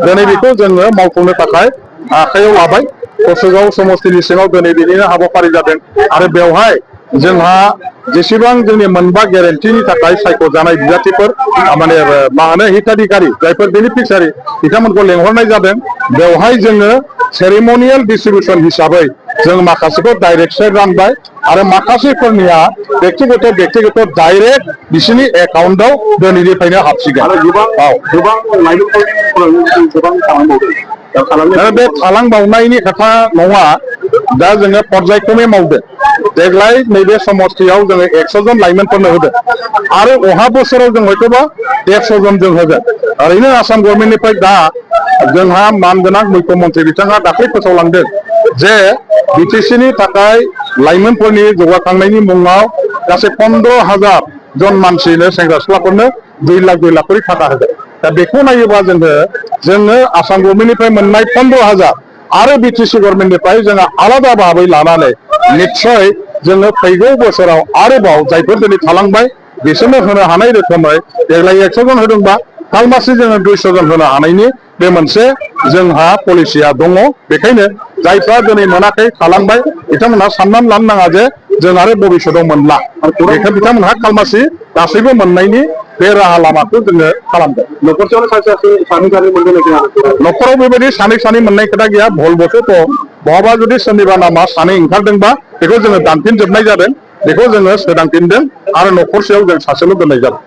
दिनै बेखौ जोङो मावफुंनो थाखाय आखायाव लाबाय। कसुगाव समस्तिनि सिङाव दिनै बिनिनो हाबाफारि जादों आरो बेवहाय जोंहा जेसेबां जोंनि मोनबा गेरेन्टिनि थाखाय सायख'जानाय बिजाथिफोर माने मा होनो हिताधिकारि जायफोर बेनिफिसियारि बिथांमोनखौ लेंहरनाय जादों। बेवहाय जोङो सेरेमनियेल डिस्ट्रिबिउसन हिसाबै जों माखासेखौ डाइरेक्ट रानबाय आरो माखासेफोरनिया बेक्तिगत डाइरेक्ट बिसोरनि एकाउन्टआव दिनैनिफ्रायनो हाबसिगोन। बे थालांबावनायनि खोथा नङा, दा जोङो पर्यायक्रमे मावदों। देग्लाय नैबे समस्तियाव जोङो 100 जन लाइमोनफोरनो होदों आरो अहा बोसोराव जों हयथ'बा 150 जन जों होगोन। ओरैनो आसाम गभर्नमेन्टनिफ्राय दा जोंहा मानगोनां मुख्यमन्त्रि बिथाङा दाख्लै फोसावलांदों जे बिटिसिनि थाखाय लाइमोनफोरनि जौगाखांनायनि मुङाव गासै 15,000 जन मानसिनो सेंग्रा सिख्लाफोरनो 2 लाख करि थाखा होगोन। दा बेखौ नायोबा जोङो आसाम गभर्नमेन्टनिफ्राय मोननाय 15,000 आरो बिटिसि गभर्नमेन्टनिफ्राय जोङो आलादा भाबै लानानै निस्सय जोङो फैगौ बोसोराव आरोबाव जायफोर दिनै थालांबाय बिसोरनो होनो हानाय रोखोमै देग्लाय 100 जन होदोंबा खालमासि जोङो 200 जन होनो हानायनि बे मोनसे जोंहा पलिसिया दङ। बेखायनो जायफ्रा दिनै मोनाखै थालांबाय बिथांमोनहा साननानै लानो नाङा जे जों आरो भबिष्यतआव मोनला। बेखायनो बिथांमोनहा खालमासि गासैबो मोननायनि बे राहा लामाखौ जोङो खालामदों। न'खराव बेबायदि सानै सानै मोननाय खोथा गैया। भुलबशत' बहाबा जुदि सोरनिबा नामा सानै ओंखारदोंबा बेखौ जोङो दानफिनजोबनाय जादों। बेखौ जोङो सोदांफिनदों आरो न'खरसेयाव जों सासेल' दोननाय जादों।